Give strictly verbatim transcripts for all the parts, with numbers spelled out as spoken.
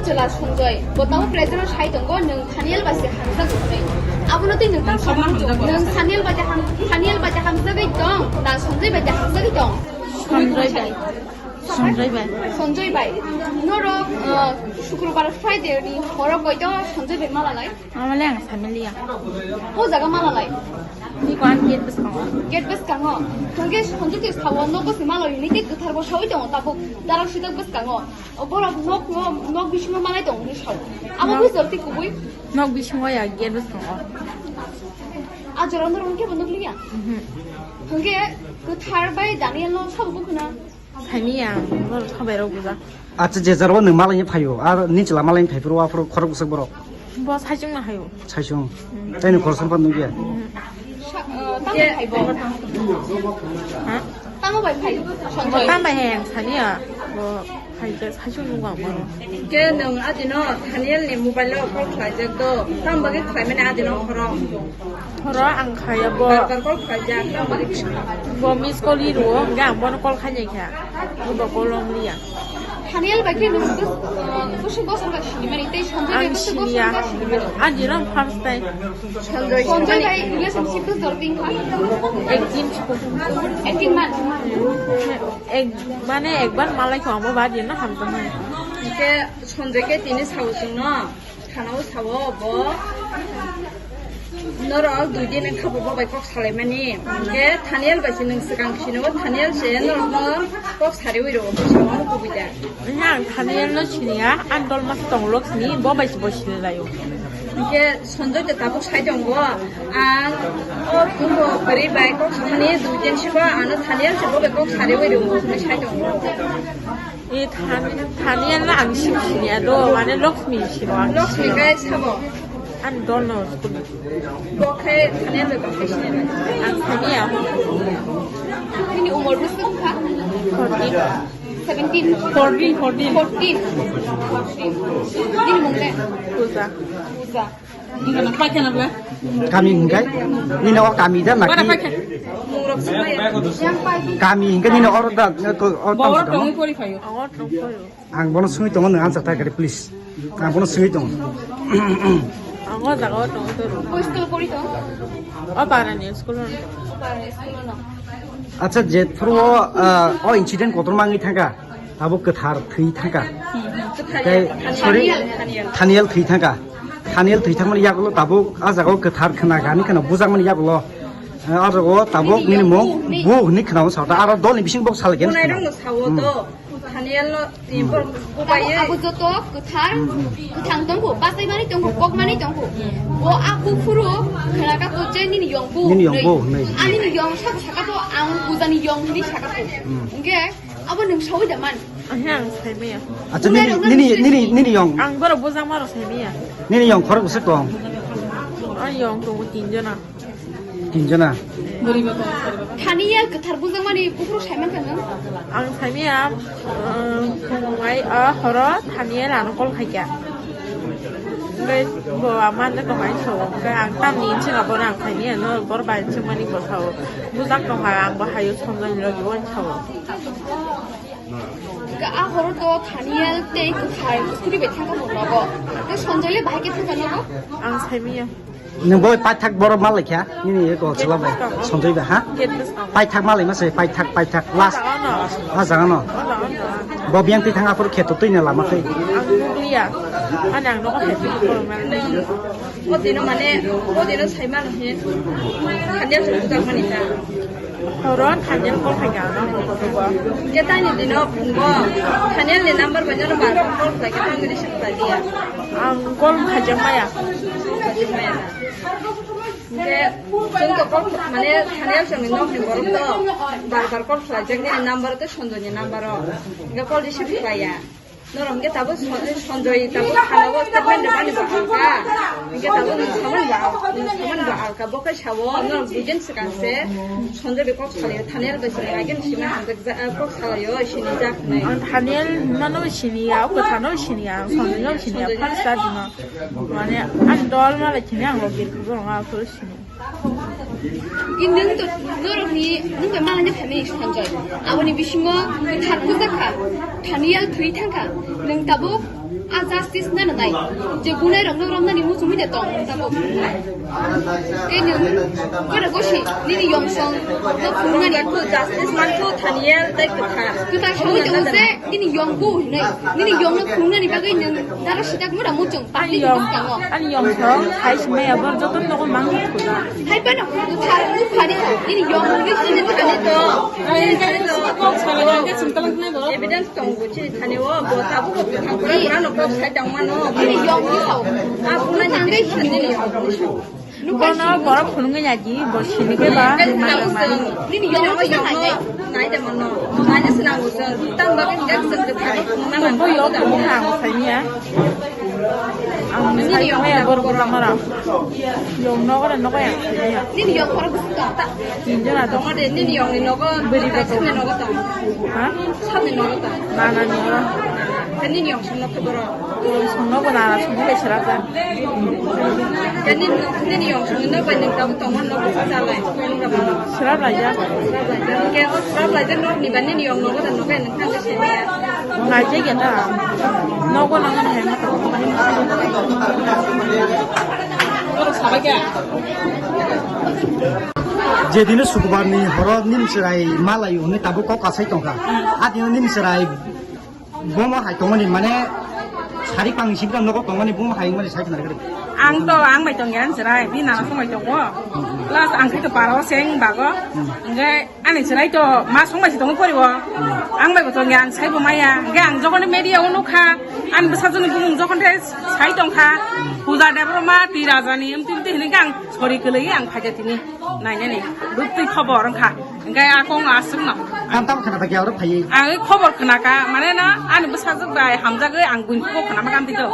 Chwla Sanjoy, bo tamo present o sai tongo, nwng Thaniel bai se hamjak tongnai. Abono tei nwng tamo saimano, nwng Thaniel bai se ham-, Thaniel bai se hamjagwi tong, na Sanjoy bai se hamjagwi tong? Sanjoy bai. Sanjoy bai. Sanjoy bai. Norok, uh, Sukrobar Friday ni horo koito Sanjoy bai mala lai? Amale ang samiliya. O jaga mala lai? Ni ko ang gate bwskango. Gate bwskango. Hwnkhe Sanjoy twi sawo nok bwsni mala lai ni tei kwthar bo sawi tongo tabuk darak sidak bwskango. O borok nok, nok, nok bisingo malai tongo hinwi sao. Abo nok bujor tei kubui? Nok bisingo ya, gate bwskango. A jora norok hwnkhe bo nukliya? Mhm. Hwnkhe kwthar bai Daniel no sabo bukhuna? Saimanya, norok sabai rok bujak. Acha, je jora o nwng malai phaio, ar ni chwla malai phai phuru, aphuru khorok bwswk borok? Bo saichung no haio. Saichung. Mm. Tei nwng khoroksa phan nukya? Mm. Sa-, uh, tamo bai phai bo? Ha? Tamo bai phai? Bo tamo bai hai ang sani ya. Bo hai je saichung nukgo ang bono. Ke nwng adino Daniel ni mobile o call khlaijak do. Tamo bagwi khlaimani adino khorok? Horo ang khaya bo. Bar bar call khlaijak, tamo bagwi? Bo miss call ri rwo, hwnkhe ang bono call khainai kha. Bo call rom liya. Daniel bai khe nwng bwswk, uh, bwswk bosor kha sinimani, tei Sanjoy bai bwswk bosor kha sinimani? Ang siniya. Ani rang first time. Sanjoy bai relationship bwswk dor tin kha? Ek din. Ek din man? Ek, mane ekbar malai kho amo ba din na hamjak nai. Ke Sanjoy ke tini sao chwngno. Thanao sao bo norok dui din wngkha bo bai kok salaimani. Hwnkhe Daniel bai se nwng swkang sino, Daniel se norokno kok sariwi rwo, bwskango kubui da. Ang Daniel no siniya, ang dol mas tong lok sini, bo bai se bo sini laio. Hwnkhe Sanjoy de tabuk sai tongo, ang o phungo bwrwi bai kok samani dui din sigo ano Daniel se bo bai kok sariwi rwo, hinwi sai tongo. E Than-, Thaniel na ang sim siniya do, mane Lakshmi sino ang. Lakshmi kai sabo? Ang dono school. Bo khai Thaniel bai bo khai sini. Ang siniya. Nini umor bwswk kha? Fourteen. Seventeen. Fourteen, fourteen. Fourteen. Nini mung le? Puja. Puja. Kami hingkai, nini o kami da naki? Kami hingkai nini oro da, ko, o tong tongwi pori phaio. Ang bono swngwi tongo, nwng answer thai kari, please. Ang bono swngwi tongo. Ang o jaga o tongwi toro. O school pori tong? O para ni school o. Para ni school o no. Acha, je phuru o, ah, o incident kotor mangwi thangka. Tabuk kwthar thwi thangka. Tei, sorry, Thaniel. Thaniel thwi thangka. Thaniel thwi thangmani yagulo tabuk a jagao kwthar khna gani khna bujakmani yagulo, eh, a jagao tabuk nini mung bu hwnwi khna sao ta, aro dolni bising bok salai gani khna. Thaniel no, abo, abo joto kwthar, kwthang tongkho, basaimani tongkho, kokmani tongkho. Bo a buphuru khna ka ko je nini yong bu. Nini yong bu hwnwi. Ani ni yong saka saka to ang pujani yong hwnwi saka ko. Hwnkhe Abo nwng sawi da man? Ahe, ang saimaya. Acha, nini, nini, nini, nini yong? Ang borok bujak maro saimaya. Nini yong khorok bwswk tong? Ang yong tongo tin jona. Tin jona? Thani ya kwthar bujak mani bukhuk saiman kha nwng? Ang saimaya, um, phungai, ah, horo Thani ya rano call khaikha. Hwnkhe bo ama no tong ai sao, hwnkhe ang tamni hinwi swngo bono ang saimaya no, bor bai hinwi swngmani bo sao. Bujak tongkha, ang bo hayo Sanjoy ni logi o hinwi sao. Hwnkhe a horo to Thaniel tei kwthar suri bai thangkha bo nogo. Tei Sanjoy le bahai khe thangkha nogo? Ang saimaya. Nwng bo paithak borok ma laikha, nini eko chwla bai, Sanjoy bai, ha? Gate bwskango. Paithak ma laima se, paithak, paithak, last. O jaga no. O jaga no. O jaga no. Bo biyang twi thang aphuru kheto twi na lama twi. Ang nukliya. Ani ang nogo hai twi khoro mani. O dino mane, o dino sai mano he. Thaniel se bujak mani ta. Horo Thaniel call khai ka ano. Ke tani dino phungo. Thaniel ni number bai no bar call khai ke tang receive khai dia. Ang call khajak maya. Khajak maya. Hingke, chwng to call kha-, mane, Thaniel chwngni nokni borok to bar bar call khlaijak, nini number o tei Sanjoy ni number o. Hingke call receive khlaiya. Norok hingke tabuk San-, Sanjoy tabuk thana o statement rwmani bo alka. Hingke tabuk nwng samani bo al-, nwng samani bo alka. Bo khe sao, norok bujen swkang se Sanjoy bai kok salaio, Thaniel bai sini agini simi hamjak ja-, kok salaio, sini jak hinwi. Ang Thaniel hwnmano siniya, o kwthano siniya, ang Sanjoy no siniya, Sanjoy no? First start no. Mane, ang dol malai sini, ang logir kubo ang aphuru sini. I nwng to, norokni, nwng bai malaina phaimani Sanjoy. Aboni bisingo kwthar bujak kha, Thaniel thwi thang kha. Nwng tabuk a justice nana nai. Je gunairokno romnani muchungwi de tong nwng tabuk. Tei nwng, kore gosi, nini yong song, no phunuknani. Justice manthu Thaniel tei kwthar. Kwthar sawi tongo je, nini yong bu hinwi. Nini yongno phunuknani bagwi nwng dara sitak mura muchung. Ani yong, ani yong song, hai simi abor joto nogo mang khuda. Hai pano, thar, thari, ini yong, ini thani to. Evidence tong bo chini thani o, bo tabu ko thang pura pura no kok sai tong mano. Ini yong ni sao. Abu na ni thani ni yong ni sao. Bono borok phunungwi ya di, bo sini ke ba. Ini yong ni sao. Nai de mano. Nai de sinang bo. Tam ba kan jak sem de thani. Bo yong ko ha, sai ni ya. Ang sai maya bor bor mara. Yong nogo da nogo ya. Nini yong koro bwswk tong ta? Tinjona tong. Tong de nini yong ni nogo. Beri ba tong. Samni nogo tong. Ha? Samni nogo tong. Nana ni nogo. Nini yong song nogo boro. Yong song nogo na song nogo sera ta. Nini yong song nogo ni nogo tong nogo sa lai. Sera lai ya. Sera lai ya. Ke sera lai ya nogo ni ba nini yong nogo da nogo ni. Nai je ya ta. Nogo nang nang hai ma ta. Je dino sukubar ni horo nim serai malai hwnwi tabuk kok kasai tongkha. A dino nim serai bomo hai tongmani mane sari pang sibra nogo tongmani bomo hai mani sai khna rikri. Ang to ang bai tongya ang serai bini nana song bai tongo. Plus ang khe to paro seng bago. Hingke Ani chwrai to ma songbai se tongwi poriwo. Ang bai bo tongya, ang saibo maya. Hingke ang jokhon media o nukha, ani bwsajwkni bumung jokhon tei sai tongkha, Puja Debbarma, Twi Rajani, emti emti hinwi khe ang sori kwlwi ang phaikha tini. Nainani, rwktwi khobor wngkha. Hingke a kong aswkno. Ang tamo khna phaikha oro phaiwi. Ang khobor khnakha, mane na ani bwsajwk bai hamjagwi ang buini kok khnama kanti to.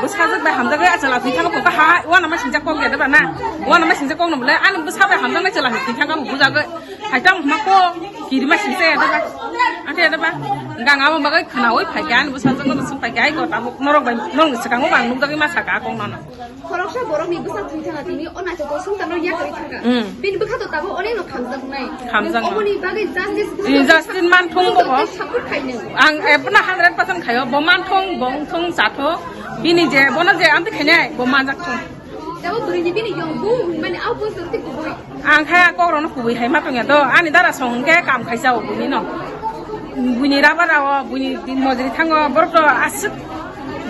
Bwsajwk bai hamjagwi achwla thwi thangma kok ha, uanama singjak kok ya deba na. Uanama singjak kokno bole ani bwsa bai hamjaknai chwla thwi thangma bujagwi. Hai tamo hwnma kok, kirima singsa ya deba. Ante ya deba. Gang abo bagwi khnawi phaikha, ani bwsajwkno swng phaikha, ai kok tabuk norok bai, norokni swkango bang nukjagwi ma saka a kok nono. Khoroksa borokni bwsa thwi thangkha tini, o naithok kosong tano yakarwi thangkha. Hmm. Bini bwkha to tabuk onekno khamjaknai. Khamjaknai. Nwng oboni bagwi justice Justin manthung bo bo. Support khainw. Ang, eh, puna hundred percent khaio, bo manthung, bo wngthung, chathung. Bini je, bono je amtwi khainai, bo manjakthung. Tabo bwrwini bini yong bu hwnmani abo poito tei kubui. Ang khe a kokrokno kubui hai ma tongya do. Ani dara song hwnkhe kam khaisa o buini no. Buini raba rao, buini din mojri thango, borok to aswk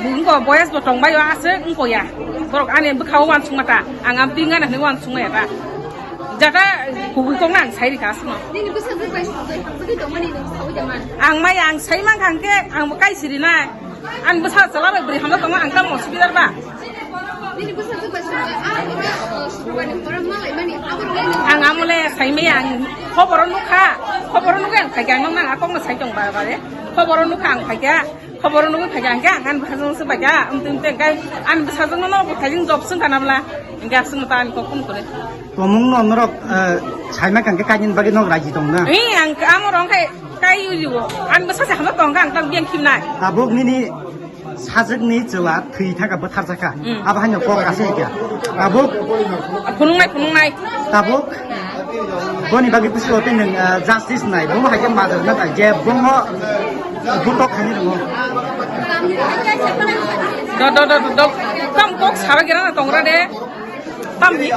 bu wngko, boyas bo tongbai o aswk wngko ya. Borok ani bwkha o uansukma ta. Ang am ping gana hwnwi uansukma ya ta. Jata kubui kokno ang sai rikha aswkno. Nini bwsajwk bai songwi hamjagwi tongmani nwng saui da man? Ang mai ang sai mankha hwnkhe ang bo kai sirinai. Ani bwsa chwla bai bwrwi hamjak tongo, ang tamo osubidar ba? Nini bwsajwk bai songwi, ah, oro, ah, Sukubarni horo malaimani, abo rwgwi nwng. Ang amole saimaya, ang khoboro nukha, khoboro nukha ang phaikha, ang nokna ang kokno sai tong ba bare. Khoboro nukha ang phaikha, khoboro nukwi phaikha, hingke ang ani bwsajwkno swbaikha, amtwi amtwi hingke ani bwsajwkno no bo thaijwng job swngkha na bwla, hingke aswkno ta ani kok phone kore. Tomung no norok, eh, saima kangkhe kainwini bagwi nok raji tong na? Ee, ang amo rong khai kai uli o. Ang bwsa se hama tong kha, ang tang biang khimnai. Tabuk nini sajwkni chwla thwi thangkha, bwtharjakha. Hmm. Abo haino kok kasi kha. Tabuk phunuknai, phunuknai. Tabuk boni bagwi bwskango tei nwng, eh, justice nai. Bomo hai khe majra na nai je bomo butok khaini rwngo. Do, do, do, do, do. Tam kok sara gira na tongra de. Tamni?